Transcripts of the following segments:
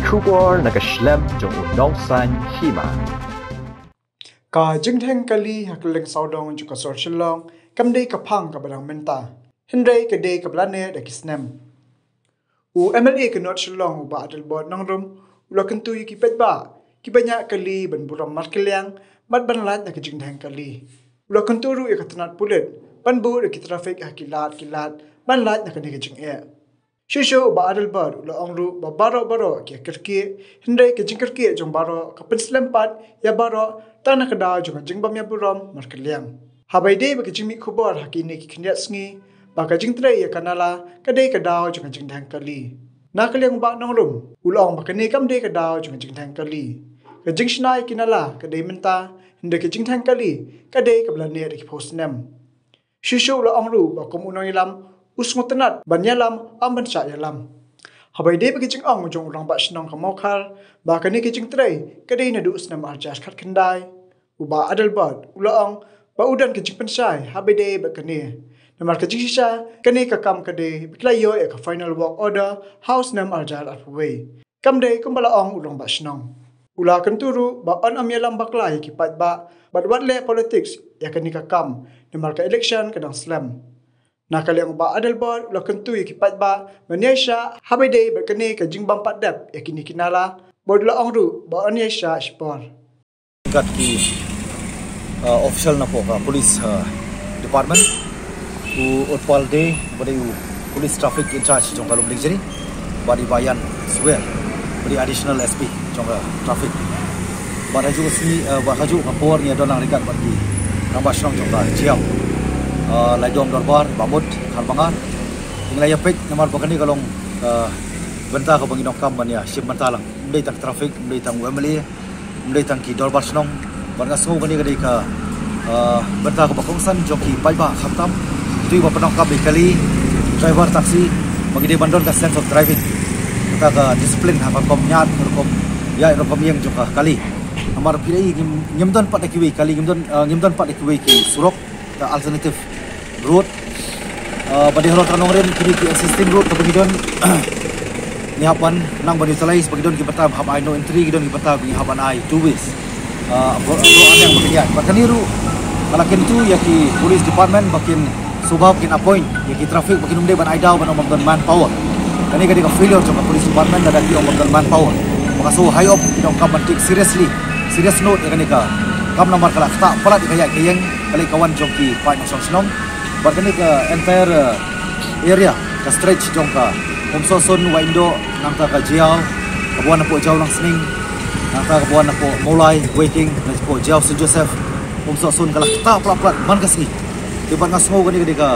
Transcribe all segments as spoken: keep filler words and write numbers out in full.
Khubor na ka shlem jong u nongsan hima. Ka jingdheng kali ha kylleng sawdong jong ka sor Shillong kam dei ka phang kaba dang mynta, hynrei ka dei kaba la neh da ki snem. U M L A ka North Shillong, u Bah Adelbert Nongrum, u la kyntu ïa ki paidbah kiba ñiah kali ban burom markylliang bad ban lait na ka jingdheng kali. U la kyntu ruh ïa ka tnat pulit ban buh ïa ki traffic ha ki lad ki lad ban lait na kane ka jingeh. Shuh shuh u Bah Adelbert u la ong ruh ba baroh baroh ki ïa kyrkieh, hynrei ka jingkyrkieh jong baroh ka pynslem pat ïa baroh tang na ka daw jong ka jingbym ïa burom markylliang. Haba ïadei bad ka jingmih khubor ha kine ki khyndiat sngi ba ka jingtrei ïa ka nala ka dei ka daw jong ka jingdheng kali, na ka liang u Bah Nongrum u la ong ba kane kam dei ka daw jong ka jingdheng kali. Ka jingshna ïa ki nala ka dei mynta, hynrei ka jingdheng kali ka dei kaba la neh da ki phew snem. Shuh shuh u la ong ruh ba kum u nongïalam u sngewtynnat ban ïalam ym ban shah ïalam. Haba ïadei bad ka jingong jong u Rangbah Shnong ka Mawkhar ba kane ka jingtrei ka dei naduh u snem arhajar khatkhyndai, u Bah Adelbert u la ong ba u don ka jingpynshai haba ïadei bad kane, namar ka jingshisha kane ka kam ka dei ba ki la ïoh ïa ka final work order ha u snem arhajar arphew wei. Kam dei kumba la ong u Rangbah Shnong. U la kyntu ruh ba yn ym ïalam bakla ïa ki paidbah bad wat leh politics ïa kane ka kam, namar ka election ka dang slem. Na ka liang u Bah Adelbert u la kyntu ïa ki paidbah ban ïaishah haba ïadei bad kane ka jingbym pat dep ïa kine ki nala, bad u la ong ruh ba yn ïaishah shipor. Kat ki, uh, official na ka police, uh, department, u Utpal Dey, ba dei u police traffic in charge jong ka Lumdiengjri, bad i Bah Ian Swer, ba dei additional S P jong ka traffic. Bad ha kajuh ka sngi, uh, bad ha kajuh ka por ngi ïa don lang ryngkat bad ki Rangbah Shnong jong ka Jaïaw, uh, Laitom Dorbar, Bah Mut Kharbangar. Ngi la ïa peit namar ba kane ka long, uh, bynta kaba ngi donkam ban ïa shim bynta lang. Ym dei tang traffic, ym dei tang u M L A, ym dei tang ki dorbar shnong. Bad nga sngew kane ka dei ka, ah, bynta kaba kongsan jong ki paidbah khamtam. Kito kiba pyndonkam ïa ki kali, driver taxi, ba ki dei ban don ka sense of driving, kata ka discipline ha ka rukom ñiad, rukom ïaid, rukom ïeng jong ka kali. Namar phi dei ngim, ngim don pat da kiwei kali, ngim don, ah, ngim don pat da kiwei ki surok, ka alternative road. Ah, ba dei halor ka nongrim kine ki existing road kaba ngi don, ngi hap ban nang ban utilize, ba ki don ki bynta ba hap ai no entry, ki don ki bynta ba ngi hap ban ai two ways. Ah, bro, bro, aneng ba ki ïaid. Bad kane ruh nga la kyntu ïa ki police department ba kin sngewbha kin appoint ïa ki traffic ba kin ym dei ban ai daw ban ong bym don manpower. Kane ka dei ka failure jong ka police department, lada ki ong bym don manpower. Ba nga sngew high up ki donkam ban take seriously, serious note ïa kane ka kam namar ka la ktah palat ïa ka ïaid ka ïeng, ka leit ka wan jong ki paid nongshong shnong. Bad kane ka entire, uh, area, ka stretch jong ka Umsohsun, Waindoh, nangta ka Jaïaw, kaba wan hapoh Jaïaw Langsning, nangta kaba wan hapoh Mawlai, Weiking, na hapoh Jaïaw Saint Joseph, Umsohsun, ka la ktah palat palat man ka sngi. Te bad nga sngew kane ka dei ka,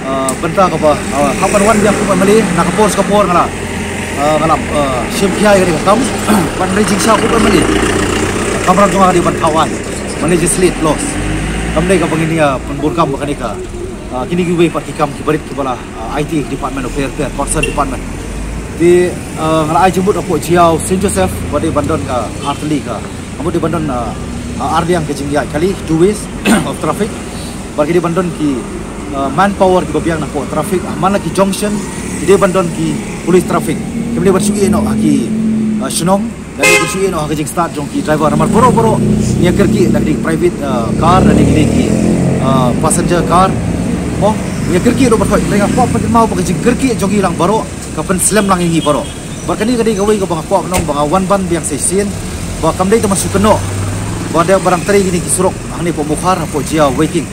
uh, bynta kaba, uh, hap ban wan biang kum M L A, na ka por sha ka por nga la, uh, nga la, uh, shim khia ïa kane ka kam, ban ri jingshisha kum M L A. Ka kamram jong nga ka dei ban thaw aiñ, ban legislate laws. Kam dei kaba ngin ïa pynbun kam ba kane ka, uh, kine kiwei pat ki kam ki barit kiba la, uh, aiti department, u pher pher concern department. Te, uh, nga la ai jingmut hapoh Jaïaw Saint Joseph ba dei ban don ka artylli ka, ka mut dei ban don, uh, uh, arliang ka jingïaid kali, two ways of traffic. Bad ki dei ban don ki, uh, manpower kiba biang napoh traffic, uh, man la ki junction ki dei ban don ki police traffic. Kim dei ban shu ïeh noh ha ki, uh, shnong. Lane ban shu ïeh noh ha ka jingstad jong ki driver namar baroh baroh ngi ïa kyrkieh da ki private, uh, car, lane ki, ki, uh, passenger car. Mo, ngi ïa kyrkieh ruh baroh, hynrei nga kwah pynkynmaw ba ka jingkyrkieh jong ngi lang baroh ka pynslem lang ïa ngi baroh. Bad kane ka dei kawei kaba nga kwah ban ong ba nga wan ban biang sa shisien ba kam dei tang ban shu kynnoh ba dei ba dang trei kine ki surok hangne hapoh Mawkhar, hapoh Jaïaw, Weiking.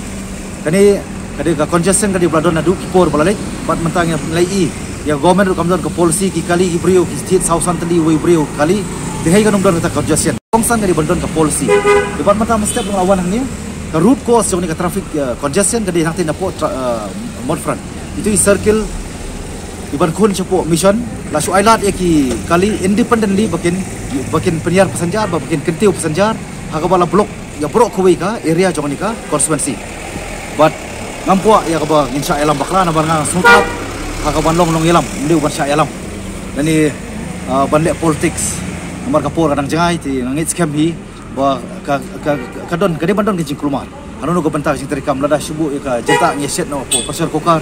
Kane ka dei ka congestion ka dei ba la don naduh ki por ba la leit, bad mynta ngi la ïohi ïa ka government ruh kam don ka policy, ki kali ki briew ki jied saw san tylli uwei u briew kali. Te hei kan ym don kata ka congestion. Kongsan ka dei ban don ka policy. Te bad mynta mynstep ba nga la wan hangne, ka root cause jong kane ka traffic, eh, congestion ka dei hangtei napoh tra-, eh, Motfront. Ito i circle i ban khun shapoh Mission, la shu ailad ïa ki kali independently ba kin, ba kin pynïar passenger, ba kin kyntiew passenger, ha kaba la block ïa baroh kawei ka area jong kane ka constituency. Bad ngam kwah ïa kaba ngin shah ïalam bakla, namar nga sngewtynnat ha kaban long nongïalam, ym dei u ban shah ïalam lane, ah, ban leh politics. Namar ka por ka dang jngai, te nga ngeit skhem hi ba ka, ka, ka don, ka dei ban don ka jingkulmar. Hano hano ka bynta ka jingtrei kam, lada shu buh ïa ka jingtah ngi shet noh hapoh pressure cooker,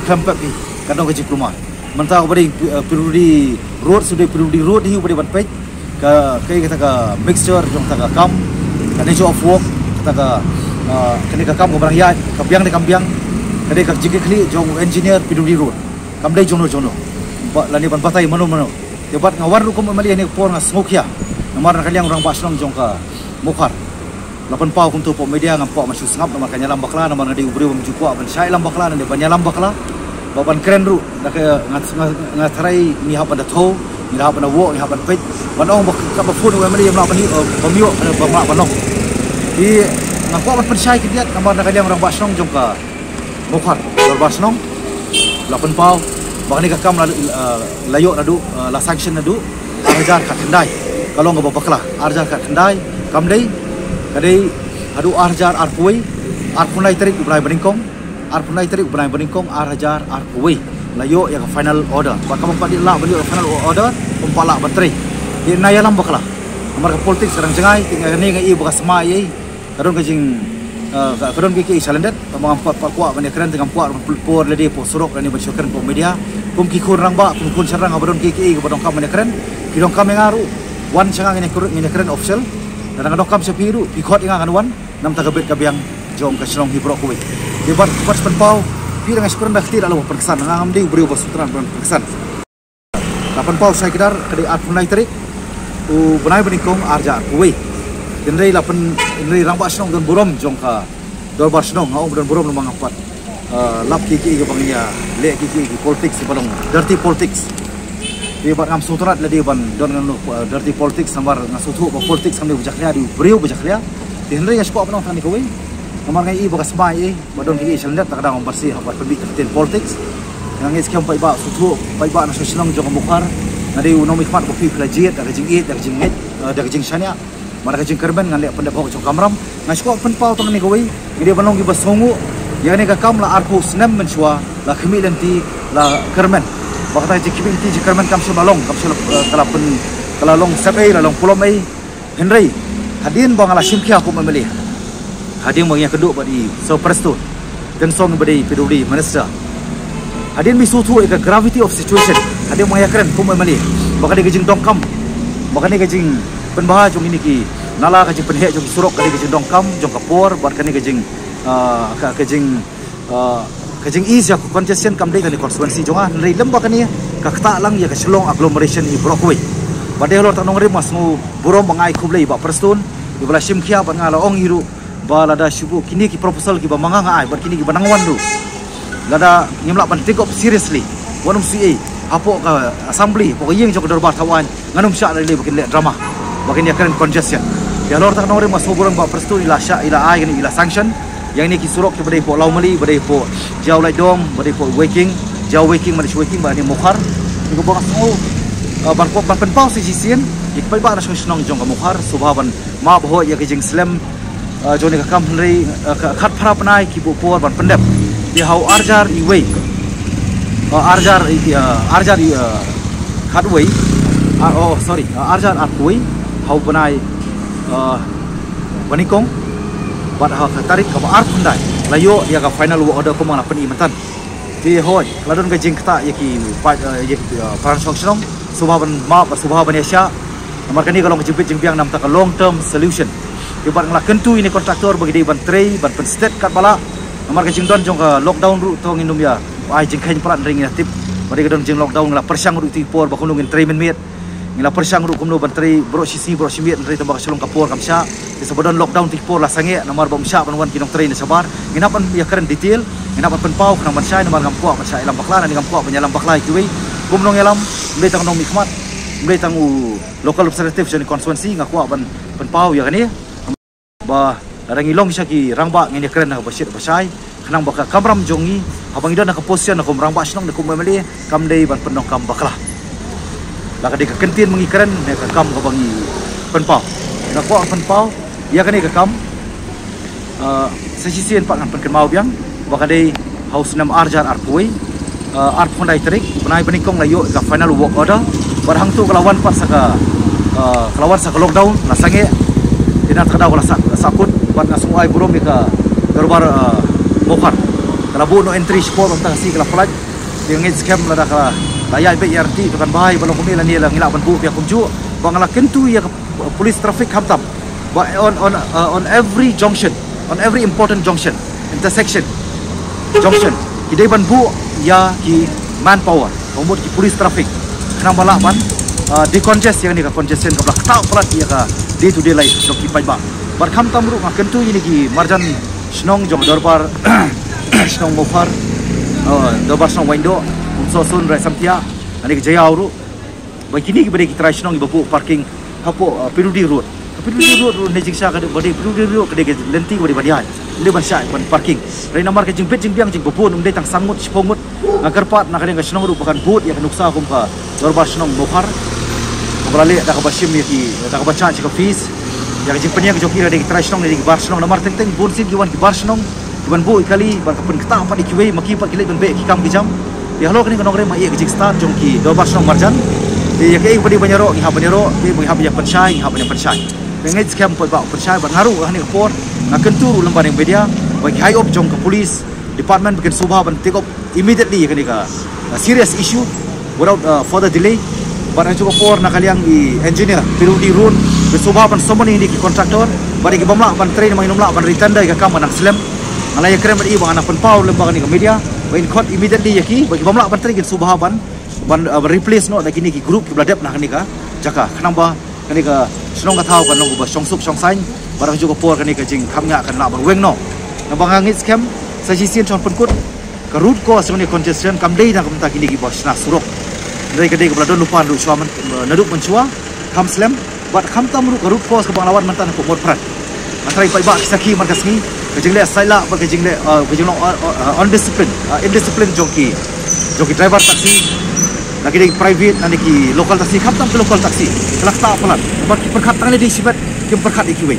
khlem pep hi, ka don ka jingkulmar. Mynta uba dei, eh, P W D road, suda P W D road hi uba dei ban peit. Ka, ka, kata ka mixture jong kata ka kam, ka nature of work, kata ka, eh, kane ka kam kaba nang ïaid, ka biang ne kam biang, ka dei ka jingkitkhlieh jong engineer P W D road. Kam dei jongno jongno. Ba, lane ban batai mano mano. Te bad nga wan ruh kum M L A ha kane ka por nga sngewkhia. Namar na ka liang rangbah shnong jong ka Mawkhar. La pynpaw kumto hapoh media, ngam kwah ban shu sngap namar kan ïalam bakla, namar nga dei u briew bym ju kwah ban shah ïalam bakla, ne ban ïalam bakla. Ba ban kren ruh, da ka nga, nga, nga tharai ngi hap ban da thew, ngi hap ban da wad, ngi hap ban peit. Ban ong ba kaba phone u M L A ym lah ban ïoh, eh, bym ïoh, eh, bym lah ban ong. Te nga kwah ban pynshai khyndiat namar na ka liang rangbah shnong jong ka Mawkhar, Dorbar Shnong, la pynpaw ba kane ka kam la, la, la ïoh naduh, eh, la sanction naduh ar hajar khatkhyndai. Ka long kaba bakla, ar hajar khatkhyndai, kam dei, ka dei haduh ar hajar arphew wei, arphew lai tarik u bnai banyngkong, arphew lai tarik u bnai banyngkong, ar hajar arphew wei. La ïoh ïa ka final order. Ba kaba ym pat lah ban ïoh ïa ka final order, ym pat lah ban trei. Ïa na ïalam bakla. Namar ka politics ka dang jngai, te nga ne nga i ba ka smai ei. Ka don ka jing, ah, ka, ka don kiei kiei shalyndet, tangba ngam pat, pat kwah ban ïakren, te ngam kwah ban pynpor lade hapoh surok lane ban shu kren hapoh media. Kum ki khun rangbah, kum khun shynrang haba don kiei kiei kaba donkam ban ïakren, phi donkam ïa nga ruh, wan sha nga ngin ïakren, ngin ïakren official. Lada nga donkam sha phi ruh, phi khot ïa nga ngan wan, namar ka bit ka biang jong ka shnong hi baroh kawei. Te bad, bad pynpaw, phi dang ïa shu kren da ka kti da la ba pynksan, nga ngam dei u briew ba shu thrang ban pynksan. La pynpaw shai kdar ka dei arphew lai tarik u bnai banyngkong ar hajar arphew wei. Hynrei la pyn, hynrei rangbah shnong don burom jong ka Dorbar Shnong, nga ong don burom namar ngam pat, eh, lap kiei kiei kiba ngin ïa leh kiei kiei ki politics kiba long dirty politics. Te bad ngam sngewtynnat lade ban don ngan, eh, dirty politics namar nga sngewthuh ba politics kam dei ba jakhlia, dei u briew ba jakhlia. Te hynrei nga shu kwah ban ong tang kane kawei namar nga i ba ka smai ei. Ba don kiei kiei shalyndet, ta ka daw ngam banse haba pynmih ka ktien politics. Nga ngeit skhem paidbah sngewthuh, paidbah na shnong jong ka Mawkhar. Nga dei u nongmihkhmat ba phi phi la jied da ka jingïeit, da ka jingngeit, eh, da ka jingshaniah. Bad da ka jingkyrmen ngan leh pyndep hok jong ka kamram. Nga shu kwah pynpaw tang kane kawei. Ngi dei ban long kiba sngewnguh. Ïa kane ka kam la arphew snem mynshuwa, la khmih lynti, la kyrmen. Ba kata ka jingkhmih lynti jingkyrmen kam shym la long, kam shym la, eh, ka la pyn, ka la long sep ei, la long pulom ei. Hynrei hadien ba nga la shim khia kum M L A, hadien ba nga ïakynduh bad i Sir Prestone Tynsong ba dei P W D minister, hadien ba i sngewthuh ïa ka gravity of situation, hadien ba nga ïakren kum M L A ba ka dei ka jingdonkam, ba kane ka jingpynbha jong kine ki nala, ka jingpynheh jong ki surok ka dei ka jingdonkam jong ka por, bad kane ka jing, ah, ka, ka jing Ah, ka jing-i ïa ka congestion kam dei kane constituency jong nga, hynrei lem bad kane ka ktah lang ïa ka Shillong agglomeration hi baroh kawei. Bad dei halor kata ka nongrim nga sngewnguh burom ba nga ai khublei ïa i Bah Prestone iba la shim khia bad nga la ong hi ruh ba lada shu buh kine ki proposal kiba ma nga nga ai bad kine kiba nang wan ruh, lada ngim lah ban take up seriously, wat nym suidei hapoh ka assembly, hapoh ka ïing jong ka dorbar thaw aiñ, ngan nym shah lei lei ba kin leh drama, ba kin ïakren congestion. Ïa halor kata ka nongrim nga sngewnguh burom ba Prestone i la shah, i la ai kane, i la sanction ïa kine ki surok kiba dei hapoh Lawmali, ba dei hapoh Jowai Laitdom, ba dei hapoh Weiking, Jowai Weiking, Malish Weiking, bad kane Mawkhar. Kaba nga sngew, ah, ban pyn, ban pynpaw sa shisien ïa ki paidbah na shnong shnong jong ka Mawkhar, sngewbha ban map hoi ïa ka jingslem, ah, jong kane ka kam, hynrei, ah, ka khatphra bnai ki buh por ban pyndep. Te ha u ar hajar arphew wei, ah, ar hajar, ah, ar hajar, ah, khatwei, ah, oh, sorry, ah, ar hajar arphew wei, ha u bnai, ah, banyngkong, bad ha ka tarik kaba arphew khyndai la ïoh ïa ka final work order kumba nga la pyni mynta. Te hoi, la don ka jingktah ïa ki pa, eh, ïa ki, eh, para shnong shnong, sngewbha ban map, sngewbha ban ïa shah. Namar kane ka long ka jingbit jingbang, namar kata ka long term solution. Te bad nga la kyntu ïa kine ki contractor ba ki dei ban trei, ban pynsted katba lah. Namar ka jingdon jong ka lockdown ruh to ngin nym ïa ai jingkheiñ palat, hynrei ngi la tip ba dei ka don jing lockdown, ngi la pyrshang ruh ïa kito ki por ba kumno ngin trei mynmiet. Ngi la pyrshang ruh kumno ban trei baroh shisngi baroh shimiet, hynrei tangba ka Shillong ka por kam shah. Te sa ba don lockdown kito ki por la sangeh namar ba ym shah ban wan ki nongtrei na shabar. Ngin hap ban ïakren detail, ngin hap ban pynpaw khnang ban shai, namar ngam kwah ban shah ïalam bakla, ne ngam kwah ban ïalam bakla ïa kiwei. Kum nongïalam, ym dei tang u nongmihkhmat, ym dei tang u local representative jong kane ka constituency, nga kwah ban pynpaw ïa kane. Ba lada ngi long sha ki rangbah ngin ïakren ha kaba shit ba shai, khnang ba ka kamram jong ngi, haba ngi don ha ka position kum rangbah shnong ne kum M L A, kam dei ban pyndonkam bakla. La ka dei ka kyntien ba ngi kren ne ka kam kaba ngi pynpaw. Nga kwah pynpaw ïa kane ka kam, ah, sa shisien pat ngan pynkynmaw biang ba ka dei ha u snem ar hajar arphew wei, ah, arphew khyndai tarik bnai banyngkong la ïoh ïa ka final work order. Bad hangto ka la wan pat sa ka, ah, ka la wan sa ka lockdown, la sangeh. Te na kata ka daw ka la sah, sahkut, bad nga sngew ai burom ïa ka dorbar, ah, Mawkhar. Ka la buh no entry shipor, bad mynta ka sngi ka la pynlait. Te nga ngeit skhem lada ka la, Ïa bad ïa rti tu kan bha ba long kumne lane la ngi lah ban buh ïa kumjuh. Ba nga la kyntu ïa ka police traffic khamtam ba on on uh, on every junction, on every important junction, intersection, junction, ki dei ban buh ïa ki manpower, ka mut ki police traffic, khnang ba lah ban uh, decongest ïa kane ka congestion kaba la ktah palat ïa ka day to day life jong ki paidbah. Bad khamtam ruh nga kyntu ïa kine ki marjan shnong jong Dorbar Shnong Mawkhar, uh, Dorbar Shnong Waindoh, Umsohsun, Raisam Thiah, lane ka Jaïaw ruh, ba kine kiba dei ki trai shnong kiba buh parking hapoh uh, P W D Road. Ka P W D Road ruh ne jingshisha ka dei, ba dei P W D Road ka dei ka lynti kaba dei ban ïaid, dei ban shah ban parking. Hynrei namar ka jingbit jingbiang jingpynbun, ym dei tang san ngut, shiphew ngut. Nga kyrpad na ka liang ka shnong ruh ba kan bud ïa ka nuksa kum ka Dorbar Shnong Mawkhar, kaba la leh da kaba shim ïa ki, da kaba charge ïa ka fees. Ïa ka jingpynïeng jong ki, la dei ki trai shnong, la dei ki bar shnong, namar teng teng bun sien ki wan ki bar shnong ki ban buh ïa kali, ban ka pynktah pat ïa kiwei, ma ki pat ki leit ban beh ki kam ki jam. Te halor kane ka nongrim ma ïa ka jingstad jong ki Dorbar Shnong marjan. Te ïa kaei ba dei ban ïaroh ngi hap ban ïaroh, kaei ba ngi hap ban ïa pynshai ngi hap ban ïa pynshai. Te ngeit skhem pat ba pynshai, bad nga ruh ha kane ka por nga kyntu ruh lem bad ïa ka media ba ki high up jong ka police department ba kin sngewbha ban take up immediately ïa kane ka uh, serious issue without uh, further delay. Bad ha kajuh ka por na ka liang i engineer P W D Road ba sngewbha ban summon ïa kine ki contractor, bad ïa ki bym lah ban trei namar ki bym lah ban retender ïa ka kam ba nang slem. Nga la ïakren bad i ba nga nang pynpaw lem bad kane ka media ba in khot immediately ïa ki, ba ki bym lah ban trei kin sngewbha ban ban uh, replace noh da kine ki group kiba la dep na kane ka jaka, khnang ba kane ka shnong ka thaw kan long kaba shongsuk shongsaiñ, bad ha kajuh ka por kane ka jingkham ñiah kan lah ban weng noh. Namar nga ngeit skhem sa shisien shon pynkut ka root cause jong kane ka congestion kam dei na ka bynta kine kiba shna surok. Hynrei ka dei kaba la don lypa naduh shuwa, naduh mynshuwa, kham slem. Bad khamtam ruh ka root cause kaba nga la wan mynta na ka Mawphran. Nga tharai paidbah ki sakhi man ka sngi, ka jingleh sait lah bad ka jingleh uh, ka jinglong uh, uh, undiscipline, uh, indiscipline jong ki, jong ki driver taxi, na ki dei private na ki local taxi, khamtam ki local taxi, ka la ktah palat. Namar ki pyrkhat tang ne dei shimet, kim pyrkhat ïa kiwei.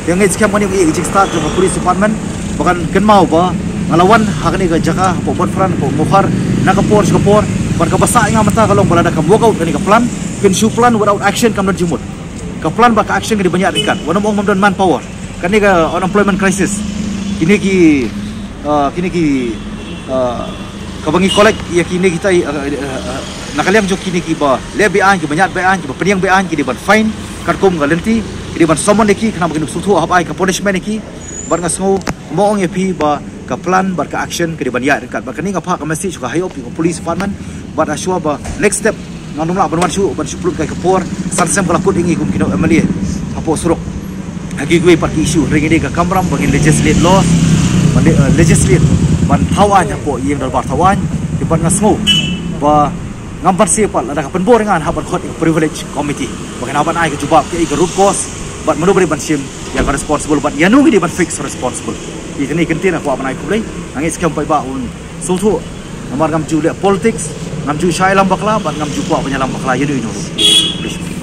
Te nga ngeit skhem kane ka jingstad jong ka police department ba kan kynmaw ba nga la wan ha kane ka jaka hapoh Mawphran, hapoh Mawkhar, na ka por sha ka por. Bad kaba sah ïa nga mynta ka long ba lada kam work out kane ka plan, phin shu plan without action kam don jingmut. Ka plan bad ka action ka dei ban ïaid ryngkat. Wat nym ong ba ym don manpower. Kane ka unemployment crisis, kine ki uh, kine ki uh, kaba ngi collect ïa kine kita uh, uh, uh, na ka liang jong kine kiba leh beaiñ, kiba ñiad beaiñ, kiba pynïeng beaiñ, ki dei ban fine katkum ka lynti, ki dei ban summon ïa ki khnang ba kin sngewthuh hap ai ka punishment ïa ki. Bad nga sngew mo ong ïa phi ba ka plan bad ka action ka dei ban ïaid ryngkat. Bad kane nga phah ka message ka high up ïa ka police department, bad ha shuwa ba next step ngan nym lah ban wan shuh ban shu pynlut kai ka por, san snem ka la kut ïa ngi kum ki nong M L A hapoh surok ha kiwei pat ki issue. Hynrei ngi dei ka kamram ba ngin legislate law, ban le- uh, legislate ban thaw aiñ hapoh ïing dorbar thaw aiñ. Te bad nga sngew ba ngam banse pat lada ka pynbor ïa nga ngan hap ban khot ïa ka privilege committee ba kin hap ban ai ka jubab kaei ka root cause bad mano ba dei ban shim ïa ka responsible bad ïano ngi dei ban fix responsible. Ïa kane ka ktien nga kwah ban ai khublei. Nga ngeit skhem paidbah un sngewthuh. Namar ngam ju leh politics, ngam ju shah ïalam bakla bad ngam ju kwah ban ïalam bakla ïano ïano ruh.